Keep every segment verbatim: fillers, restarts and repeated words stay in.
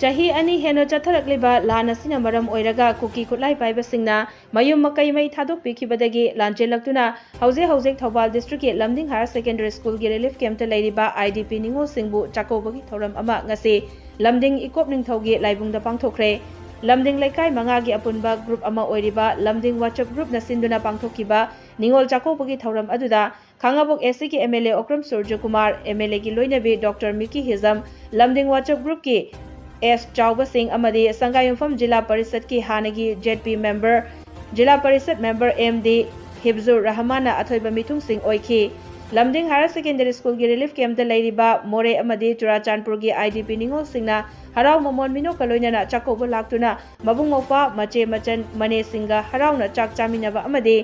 ꯆꯍꯤ ꯑꯅꯤ ꯍꯦꯟꯅ ꯆꯠꯊꯔꯛꯂꯤꯕ ꯂꯥꯟ ꯑꯁꯤꯅ ꯃꯔꯝ ꯑꯣꯏꯔꯒ ꯀꯨꯀꯤ ꯈꯨꯠꯂꯥꯏ ꯄꯥꯏꯕꯁꯤꯡꯅ ꯃꯌꯨꯝ ꯃꯀꯩ ꯃꯩ ꯊꯥꯗꯣꯛꯄꯤꯈꯤꯕꯗꯒꯤ ꯂꯥꯟꯖꯦꯜꯂꯛꯇꯨꯅ ꯍꯧꯖꯤꯛ ꯍꯧꯖꯤꯛ ꯊꯧꯕꯥꯜ district ꯀꯤ ꯂꯝꯗꯤꯡ higher secondary school ꯒꯤ relief camp ꯇ ꯂꯩꯔꯤꯕ I D P ꯅꯤꯉꯣꯜꯁꯤꯡꯕꯨ ꯆꯥꯛꯀꯧꯕꯒꯤ ꯊꯧꯔꯝ ꯑꯃ ꯉꯁꯤ ꯂꯝꯗꯤꯡ ꯏꯀꯣꯞ ꯅꯤꯡꯊꯧꯒꯤ ꯂꯥꯏꯕꯨꯡꯗ ꯄꯥꯡꯊꯣꯛꯈ꯭ꯔꯦ꯫ ꯂꯝꯗꯤꯡ ꯂꯩꯀꯥꯏ ꯃꯉꯥꯒꯤ ꯑꯄꯨꯟꯕ group ꯑꯃ ꯑꯣꯏꯔꯤꯕ ꯂꯝꯗꯤꯡ WhatsApp group ꯅ ꯁꯤꯟꯗꯨꯅ ꯄꯥꯡꯊꯣꯛꯈꯤꯕ ꯅꯤꯉꯣꯜ ꯆꯥꯛꯀꯧꯕꯒꯤ ꯊꯧꯔꯝ ꯑꯗꯨꯗ ꯈꯥꯉꯕꯣꯛ S C ꯒꯤ M L A Okram ꯁꯨꯔꯖꯀꯨꯃꯥꯔ, M L A ꯒꯤ ꯂꯣꯏꯅꯕꯤ Doctor ꯃꯤꯀꯤ ꯍꯤꯖꯝ, ꯂꯝꯗꯤꯡ WhatsApp group ꯀꯤ S ꯆꯥꯎꯕꯁꯤꯡ ꯑꯃꯗꯤ ꯁꯪꯒꯥꯏꯌꯨꯝꯐꯝ ꯖꯤꯂꯥ ꯄꯔꯤꯁꯠꯀꯤ ꯍꯥꯟꯅꯒꯤ Z P member, ꯖꯤꯂꯥ ꯄꯔꯤꯁꯠ member M D ꯍꯤꯕꯖꯨꯔ ꯔꯍꯃꯥꯟꯅ ꯑꯊꯣꯏꯕ ꯃꯤꯊꯨꯡꯁꯤꯡ ꯑꯣꯏꯈꯤ꯫ ꯂꯝꯗꯤꯡ higher secondary school ꯒꯤ relief camp ꯇ ꯂꯩꯔꯤꯕ ꯃꯣꯔꯦ ꯑꯃꯗꯤ ꯆꯨꯔꯥꯆꯥꯟꯄꯨꯔꯒꯤ I D P ꯅꯤꯉꯣꯜꯁꯤꯡꯅ ꯍꯔꯥꯎ ꯃꯃꯣꯟ ꯃꯤꯅꯣꯛꯀ ꯂꯣꯏꯅꯅ ꯆꯥꯛꯀꯧꯕ ꯂꯥꯛꯇꯨꯅ ꯃꯕꯨꯡ ꯃꯧꯄ꯭ꯋꯥ, ꯃꯆꯦ ꯃꯆꯟ, ꯃꯅꯦꯁꯤꯡꯒ ꯍꯔꯥꯎꯅ ꯆꯥꯛ ꯆꯥꯃꯤꯟꯅꯕ ꯑꯃꯗꯤ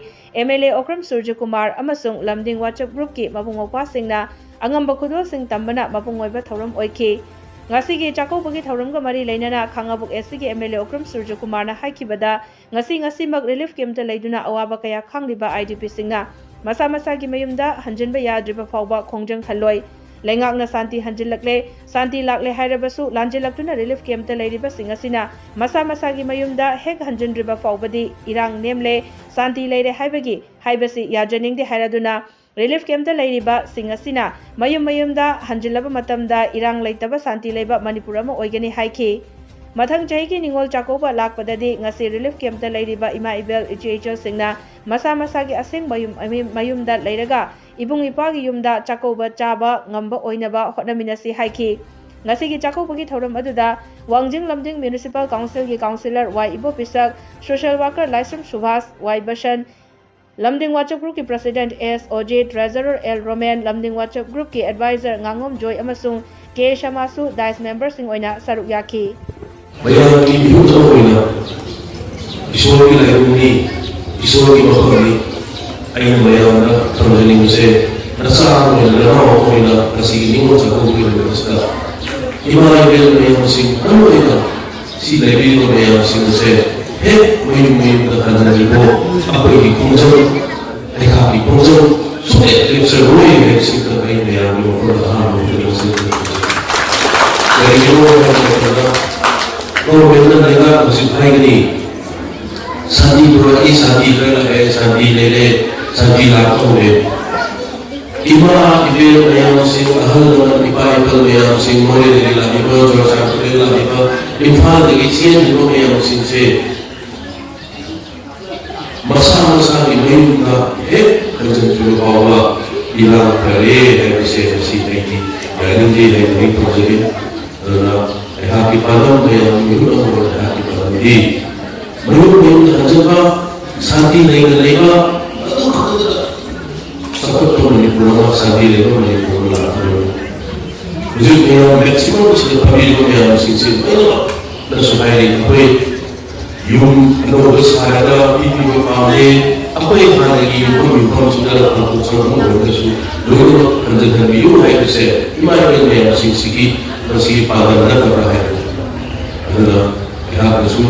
M L A ꯑꯣꯀ꯭ꯔꯝ ꯁꯨꯔꯖꯀꯨꯃꯥꯔ ꯑꯃꯁꯨꯡ ꯂꯝꯗꯤꯡ WhatsApp group ꯀꯤ ꯃꯕꯨꯡ ꯃꯧꯄ꯭ꯋꯥꯁꯤꯡꯅ ꯑꯉꯝꯕ ꯈꯨꯗꯣꯜꯁꯤꯡ ꯇꯝꯕꯅ ꯃꯄꯨꯡ ꯑꯣꯏꯕ ꯊꯧꯔꯝ ꯑꯣꯏꯈꯤ꯫ ꯉꯁꯤꯒꯤ ꯆꯥꯛꯀꯧꯕꯒꯤ ꯊꯧꯔꯝꯒ ꯃꯔꯤ ꯂꯩꯅꯅ ꯈꯥꯉꯕꯣꯛ S C ꯒꯤ M L A ꯑꯣꯀ꯭ꯔꯝ ꯁꯨꯔꯖꯀꯨꯃꯥꯔꯅ ꯍꯥꯏꯈꯤꯕꯗ, ꯉꯁꯤ ꯉꯁꯤꯃꯛ relief camp ꯇ ꯂꯩꯗꯨꯅ ꯑꯋꯥꯕ ꯀꯌꯥ ꯈꯥꯡꯂꯤꯕ I D P ꯁꯤꯡꯅ ꯃꯁꯥ ꯃꯁꯥꯒꯤ ꯃꯌꯨꯝꯗ ꯍꯟꯖꯤꯟꯕ ꯌꯥꯗ꯭ꯔꯤꯕ ꯐꯥꯎꯕ ꯈꯣꯡꯖꯪ ꯍꯜꯂꯣꯏ꯫ ꯂꯩꯉꯥꯛꯅ ꯁꯥꯟꯇꯤ ꯍꯟꯖꯤꯜꯂꯛꯂꯦ, ꯁꯥꯟꯇꯤ ꯂꯥꯛꯂꯦ ꯍꯥꯏꯔꯕꯁꯨ ꯂꯥꯟꯖꯦꯜꯂꯛꯇꯨꯅ relief camp ꯇ ꯂꯩꯔꯤꯕꯁꯤꯡ ꯑꯁꯤꯅ ꯃꯁꯥ ꯃꯁꯥꯒꯤ ꯃꯌꯨꯝꯗ ꯍꯦꯛ ꯍꯟꯖꯤꯟꯗ꯭ꯔꯤꯕ ꯐꯥꯎꯕꯗꯤ ꯏꯔꯥꯡ ꯅꯦꯝꯂꯦ, ꯁꯥꯟꯇꯤ ꯂꯩꯔꯦ ꯍꯥꯏꯕꯒꯤ ꯍꯥꯏꯕꯁꯤ ꯌꯥꯖꯅꯤꯡꯗꯦ ꯍꯥꯏꯔꯗꯨꯅ relief camp ꯇ ꯂꯩꯔꯤꯕꯁꯤꯡ ꯑꯁꯤꯅ ꯃꯌꯨꯝ ꯃꯌꯨꯝꯗ ꯍꯟꯖꯤꯜꯂꯕ ꯃꯇꯝꯗ ꯏꯔꯥꯡ ꯂꯩꯇꯕ ꯁꯥꯟꯇꯤ ꯂꯩꯕ ꯃꯅꯤꯄꯨꯔ ꯑꯃ ꯑꯣꯏꯒꯅꯤ ꯍꯥꯏꯈꯤ꯫ ꯃꯊꯪ ꯆꯍꯤꯒꯤ ꯅꯤꯉꯣꯜ ꯆꯥꯛꯀꯧꯕ ꯂꯥꯛꯄꯗꯗꯤ ꯉꯁꯤ relief camp ꯇ ꯂꯩꯔꯤꯕ ꯏꯃꯥ ꯏꯕꯦꯜ ꯏꯆꯦ ꯏꯆꯜꯁꯤꯡꯅ ꯃꯁꯥ ꯃꯁꯥꯒꯤ ꯑꯁꯦꯡꯕ ꯌꯨꯝ, ꯃꯌꯨꯝꯗ ꯂꯩꯔꯒ ꯏꯕꯨꯡ ꯏꯄ꯭ꯋꯥꯒꯤ ꯌꯨꯝꯗ ꯆꯥꯛꯀꯧꯕ ꯆꯥꯕ ꯉꯝꯕ ꯑꯣꯏꯅꯕ ꯍꯣꯠꯅꯃꯤꯟꯅꯁꯤ ꯍꯥꯏꯈꯤ꯫ ꯉꯁꯤꯒꯤ ꯆꯥꯛꯀꯧꯕꯒꯤ ꯊꯧꯔꯝ ꯑꯗꯨꯗ ꯋꯥꯡꯖꯤꯡ ꯂꯝꯗꯤꯡ municipal council ꯒꯤ councillor Y Ibopishak, social worker Laishram Subhash, Y Basan, Lamding WhatsApp group ꯀꯤ president S Ojit, treasurer L Romen, Lamding WhatsApp group ꯀꯤ advisor ꯉꯥꯉꯣꯝ ꯖꯣꯏ ꯑꯃꯁꯨꯡ K ꯁꯃꯥꯁꯨ dice member ꯁꯤꯡ ꯑꯣꯏꯅ ꯁꯔꯨꯛ ꯌꯥꯈꯤ꯫ ꯃꯌꯥꯝꯒꯤ ꯃꯤꯍꯨꯠ ꯑꯃ ꯑꯣꯏꯅ ꯏꯁꯣꯔꯒꯤ ꯂꯥꯏꯕꯨꯡꯅꯤ, ꯏꯁꯣꯔꯒꯤ ꯃꯐꯝꯅꯤ꯫ ꯑꯩꯅ ꯃꯌꯥꯝꯗ ꯊꯝꯖꯅꯤꯡꯕꯁꯦ, ꯅꯆꯥ ꯑꯃ ꯑꯣꯏꯅ, ꯅꯅꯥꯎ ꯑꯃ ꯑꯣꯏꯅ ꯉꯁꯤꯒꯤ ꯅꯤꯉꯣꯜ ꯆꯥꯛꯀꯧꯕꯒꯤ ꯅꯨꯃꯤꯠ ꯑꯁꯤꯗ ꯏꯃꯥ ꯏꯕꯦꯜ ꯃꯌꯥꯝꯁꯤꯡ, ꯃꯔꯨ ꯑꯣꯏꯅ ꯁꯤ ꯂꯩꯕꯤꯔꯤꯕ ꯃꯌꯥꯝꯁꯤꯡ ꯑꯁꯦ ꯍꯦꯛ ꯃꯌꯨꯝ ꯃꯌꯨꯝꯗ ꯍꯟꯅꯔꯤꯕꯣ ꯑꯩꯈꯣꯏꯒꯤ ꯈꯣꯡꯖꯪ, ꯂꯩꯕꯥꯛꯀꯤ ꯈꯣꯡꯖꯪ ꯁꯨꯡꯂꯦꯞ ꯂꯦꯞꯆꯔꯣꯏ ꯍꯥꯏꯕꯁꯤꯗ ꯑꯩ ꯃꯌꯥꯝꯒꯤ ꯃꯐꯝꯗ ꯑꯍꯥꯟꯕ ꯍꯧꯖꯔꯛꯆꯒꯦ꯫ ꯀꯔꯤꯒꯤꯅꯣ ꯍꯥꯏꯕ ꯃꯇꯝꯗ ꯒꯣꯔꯃꯦꯟꯅ ꯂꯩꯉꯥꯛ ꯍꯧꯖꯤꯛ ꯍꯥꯏꯒꯅꯤ, ꯁꯥꯟꯇꯤ ꯄꯨꯔꯛꯏ, ꯁꯥꯟꯇꯤ ꯈꯔ ꯂꯥꯛꯑꯦ, ꯁꯥꯟꯇꯤ ꯂꯩꯔꯦ, ꯁꯥꯟꯇꯤ ꯂꯥꯛꯄ ꯍꯧꯔꯦ꯫ ꯏꯃꯥ ꯏꯕꯦꯜ ꯃꯌꯥꯝꯁꯤꯡ, ꯑꯍꯜ ꯂꯃꯟ, ꯏꯄꯥ ꯏꯄꯜ ꯃꯌꯥꯝꯁꯤꯡ, ꯃꯣꯔꯦꯗꯒꯤ ꯂꯥꯛꯂꯤꯕ, ꯆꯨꯔꯆꯥꯟꯄꯨꯔꯗꯒꯤ ꯂꯥꯛꯂꯤꯕ, ꯏꯝꯐꯥꯜꯗꯒꯤ ꯆꯦꯟꯂꯤꯕ ꯃꯌꯥꯝꯁꯤꯡꯁꯦ ꯃꯁꯥ ꯃꯁꯥꯒꯤ ꯃꯌꯨꯝꯗ ꯍꯦꯛ ꯍꯟꯖꯤꯟꯈꯤꯕ ꯐꯥꯎꯕ ꯏꯔꯥꯡ ꯐꯔꯦ ꯍꯥꯏꯕꯁꯦ ꯉꯁꯤ ꯑꯩꯗꯤ ꯌꯥꯅꯤꯡꯗꯦ ꯍꯥꯏꯅ ꯑꯩ ꯊꯝꯖꯒꯦ꯫ ꯑꯗꯨꯅ ꯑꯩꯍꯥꯛꯀꯤ ꯄꯥꯟꯗꯝ, ꯃꯌꯥꯝꯒꯤ ꯃꯤꯍꯨꯠ ꯑꯃ ꯑꯣꯏꯅ ꯑꯩꯍꯥꯛꯀꯤ ꯄꯥꯟꯗꯝꯗꯤ ꯃꯌꯨꯝ ꯃꯌꯨꯝꯗ ꯍꯟꯖꯤꯟꯕ, ꯁꯥꯟꯇꯤ ꯂꯩꯅ ꯂꯩꯕ, ꯑꯗꯨ ꯈꯛꯇꯗ ꯆꯥꯎꯈꯠꯄ ꯃꯅꯤꯄꯨꯔ ꯑꯃ, ꯁꯥꯟꯇꯤ ꯂꯩꯕ ꯃꯅꯤꯄꯨꯔ ꯑꯃ ꯂꯥꯛꯀꯗꯧꯔꯤꯕꯅꯤ꯫ ꯍꯧꯖꯤꯛ ꯃꯌꯥꯝ ꯃꯦꯛꯁꯤꯃꯝ ꯁꯤꯗ ꯐꯝꯃꯤꯕ ꯃꯌꯥꯝꯁꯤꯡꯁꯤ ꯂꯣꯏꯅꯃꯛꯅꯁꯨ ꯍꯥꯏꯔꯤ, ꯑꯩꯈꯣꯏ ꯌꯨꯝ ꯑꯅꯧꯕ ꯁꯥꯔꯒ ꯃꯤ ꯄꯤꯕ ꯄꯥꯝꯗꯦ, ꯑꯩꯈꯣꯏ ꯍꯥꯟꯅꯒꯤ ꯌꯨꯝꯐꯝ ꯌꯨꯝꯐꯝꯁꯤꯗ ꯍꯥꯡꯗꯣꯛꯆꯕ ꯑꯣꯏꯔꯒꯁꯨ ꯂꯣꯏꯅꯃꯛ ꯍꯟꯖꯤꯟꯍꯟꯕꯤꯌꯨ ꯍꯥꯏꯕꯁꯦ ꯏꯃꯥ ꯏꯕꯦꯜ ꯃꯌꯥꯝꯁꯤꯡꯁꯤꯒꯤ ꯉꯁꯤꯒꯤ ꯄꯥꯟꯗꯝ ꯅꯠꯇꯕ꯭ꯔꯥ ꯍꯥꯏꯕꯅꯤ꯫ ꯑꯗꯨꯅ ꯑꯩꯍꯥꯛꯅꯁꯨ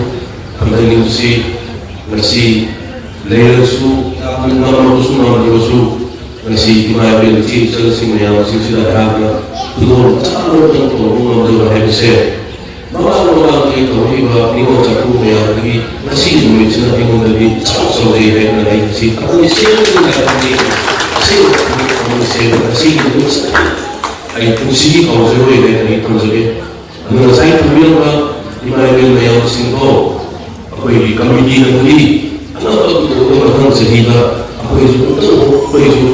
ꯍꯟꯖꯅꯤꯡꯕꯁꯤ ꯉꯁꯤ ꯂꯩꯔꯁꯨ, ꯌꯥꯝꯅ ꯉꯝꯃꯕꯁꯨ ꯉꯝꯗ꯭ꯔꯕꯁꯨ, ꯉꯁꯤ ꯏꯃꯥ ꯏꯕꯦꯜ ꯏꯆꯦ ꯏꯆꯜꯁꯤꯡ ꯃꯌꯥꯝꯁꯤꯡꯁꯤꯗ ꯑꯩꯍꯥꯛꯅ ꯈꯨꯗꯣꯜ ꯃꯆꯥ ꯑꯃꯇꯪ ꯇꯧꯕ ꯉꯝꯖꯕ ꯍꯥꯏꯕꯁꯦ ꯃꯃꯥꯡ ꯃꯃꯥꯡꯗꯒꯤ ꯇꯧꯔꯛꯏꯕ ꯅꯤꯉꯣꯜ ꯆꯥꯛꯀꯧꯕ ꯃꯌꯥꯝꯗꯒꯤ ꯉꯁꯤꯒꯤ ꯅꯨꯃꯤꯠꯁꯤꯅ ꯑꯩꯉꯣꯟꯗꯗꯤ ꯏꯆꯥꯎ ꯆꯥꯎꯖꯩ ꯍꯥꯏꯗꯅ ꯑꯩ ꯉꯁꯤ ꯊꯃꯣꯏ ꯁꯦꯡꯅ ꯍꯥꯏꯕꯅꯤ꯫ ꯑꯁꯦꯡꯕ ꯊꯃꯣꯏ ꯁꯦꯡꯅ ꯉꯁꯤꯒꯤ ꯅꯨꯃꯤꯠꯁꯤꯗ ꯑꯩ ꯄꯨꯟꯁꯤꯒꯤ ꯀꯥꯎꯖꯔꯣꯏ ꯍꯥꯏꯅ ꯑꯩ ꯊꯝꯖꯒꯦ꯫ ꯑꯗꯨ ꯉꯁꯥꯏ ꯊꯝꯕꯤꯔꯝꯕ ꯏꯃꯥ ꯏꯕꯦꯜ ꯃꯌꯥꯝꯁꯤꯡꯗꯣ ꯑꯩꯈꯣꯏꯒꯤ ꯀꯃꯤꯇꯤꯅꯕꯨꯗꯤ ꯑꯅꯧꯕ ꯄꯨꯊꯣꯛꯑꯒ ꯃꯊꯪ ꯆꯍꯤꯗ ꯑꯩꯈꯣꯏꯁꯨ ꯑꯃꯨꯛꯇꯪ ꯑꯩꯈꯣꯏꯁꯨ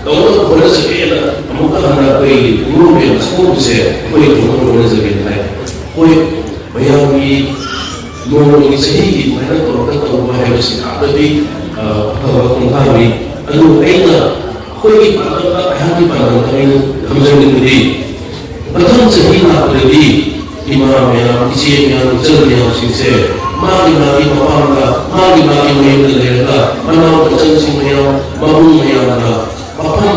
ꯇꯧꯅꯕ ꯍꯣꯠꯅꯖꯒꯦꯅ ꯑꯃꯨꯛꯀ ꯍꯟꯅ ꯑꯩꯈꯣꯏꯒꯤ ꯅꯤꯉꯣꯜ ꯃꯌꯥꯝ ꯆꯥꯛꯀꯧꯕꯁꯦ ꯑꯩꯈꯣꯏ ꯇꯧꯅꯕ ꯍꯣꯠꯅꯖꯒꯦꯅ ꯍꯥꯏ꯫ ꯑꯩꯈꯣꯏ ꯃꯌꯥꯝꯒꯤ ꯅꯣꯡꯃꯒꯤ ꯆꯍꯤꯒꯤ ꯑꯗꯨꯃꯥꯏꯅ ꯇꯧꯔꯒ ꯇꯧꯕ ꯍꯥꯏꯕꯁꯤ ꯌꯥꯝꯅꯗꯤ, ꯑ, ꯑꯐꯕ ꯈꯣꯡꯊꯥꯡꯅꯤ꯫ ꯑꯗꯨꯕꯨ ꯑꯩꯅ ꯑꯩꯈꯣꯏꯒꯤ ꯄꯥꯡꯒꯜꯗ, ꯑꯩꯍꯥꯛꯀꯤ ꯄꯥꯡꯒꯜꯗ ꯑꯩꯅ ꯊꯝꯖꯅꯤꯡꯕꯗꯤ ꯃꯊꯪ ꯆꯍꯤ ꯂꯥꯛꯄꯗꯗꯤ ꯏꯃꯥ ꯃꯌꯥꯝ, ꯏꯆꯦ ꯃꯌꯥꯝ, ꯏꯆꯜ ꯃꯌꯥꯝꯁꯤꯡꯁꯦ ꯃꯥꯒꯤ ꯃꯥꯒꯤ ꯃꯄꯥꯝꯗ, ꯃꯥꯒꯤ ꯃꯥꯒꯤ ꯃꯌꯨꯝꯗ ꯂꯩꯔꯒ ꯃꯅꯥꯎ ꯃꯆꯟꯁꯤꯡ ꯃꯌꯥꯝ, ꯃꯕꯨꯡ ꯃꯌꯥꯝꯗ ꯃꯐꯝ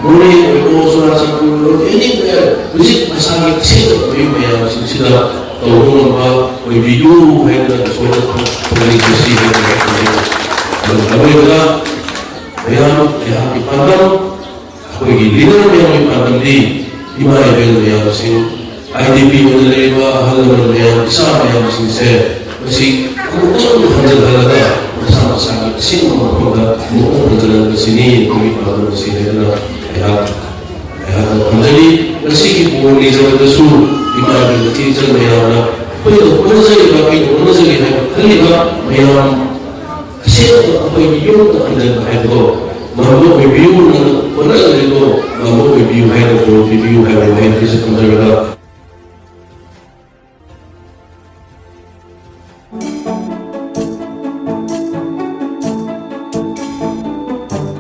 ꯃꯣꯔꯦ ꯑꯣꯏꯔꯣ, ꯆꯨꯔꯥꯆꯥꯟꯄꯨꯔ ꯑꯣꯏꯔꯣ, anywhere ꯍꯧꯖꯤꯛ ꯃꯁꯥꯒꯤ ꯑꯁꯦꯡꯕ ꯃꯌꯨꯝ ꯃꯌꯥꯝꯁꯤꯡꯁꯤꯗ ꯇꯧꯕ ꯉꯝꯕ ꯑꯣꯏꯕꯤꯌꯨ ꯍꯥꯏꯗꯅ ꯏꯁꯣꯔꯗ ꯊꯧꯅꯤꯖꯁꯤ ꯍꯥꯏꯗꯅ ꯈꯟꯖꯩ꯫ ꯑꯗꯨꯒ ꯑꯔꯣꯏꯕꯗ ꯃꯌꯥꯝ ꯑꯩꯍꯥꯛꯀꯤ ꯄꯥꯟꯗꯝ, ꯑꯩꯈꯣꯏꯒꯤ ꯂꯤꯗꯔ ꯃꯌꯥꯝꯒꯤ ꯄꯥꯟꯗꯝꯗꯤ ꯏꯃꯥ ꯏꯕꯦꯜ ꯃꯌꯥꯝꯁꯤꯡ ꯑꯥꯏ ꯗꯤ ꯄꯤ ꯑꯣꯏꯅ ꯂꯩꯔꯤꯕ ꯑꯍꯜ ꯂꯃꯟ ꯃꯌꯥꯝ, ꯏꯆꯥ ꯃꯌꯥꯝꯁꯤꯡꯁꯦ ꯃꯁꯤ ꯑꯃꯨꯛꯇꯪ ꯍꯟꯖꯤꯜꯍꯜꯂꯒ ꯃꯁꯥ ꯃꯁꯥꯒꯤ ꯑꯁꯦꯡꯕ ꯃꯐꯝꯗ ꯑꯃꯨꯛꯇꯪ ꯍꯟꯖꯤꯜꯍꯟꯕꯁꯤꯅꯤ ꯑꯩꯈꯣꯏꯒꯤ ꯄꯥꯟꯗꯝꯁꯤ ꯍꯥꯏꯗꯨꯅ ꯑꯩꯍꯥꯛ ꯑꯩꯍꯥꯛꯅ ꯊꯝꯖꯔꯤ꯫ ꯉꯁꯤꯒꯤ ꯕꯣꯔ ꯅꯤꯖꯕꯗꯁꯨ ꯏꯃꯥ ꯏꯕꯦꯜ ꯏꯆꯦ ꯏꯆꯜ ꯃꯌꯥꯝꯅ ꯑꯩꯈꯣꯏꯅ ꯍꯣꯠꯅꯖꯔꯤꯕ, ꯑꯩꯅ ꯍꯣꯠꯅꯖꯒꯦ ꯍꯥꯏꯅ ꯈꯜꯂꯤꯕ ꯃꯌꯥꯝ ꯑꯁꯦꯡꯕ ꯑꯩꯈꯣꯏꯒꯤ ꯌꯨꯝꯗ ꯍꯟꯖꯤꯟꯕ ꯍꯥꯏꯕꯗꯣ ꯉꯝꯕ ꯑꯣꯏꯕꯤꯌꯨ, ꯅꯪꯅ ꯍꯣꯠꯅꯖꯔꯤꯗꯣ ꯉꯝꯕ ꯑꯣꯏꯕꯤꯌꯨ ꯍꯥꯏꯅ ꯕꯣꯔ ꯄꯤꯕꯤꯌꯨ ꯍꯥꯏꯕ ꯋꯥꯍꯩ ꯑꯁꯤ ꯊꯝꯖꯔꯒ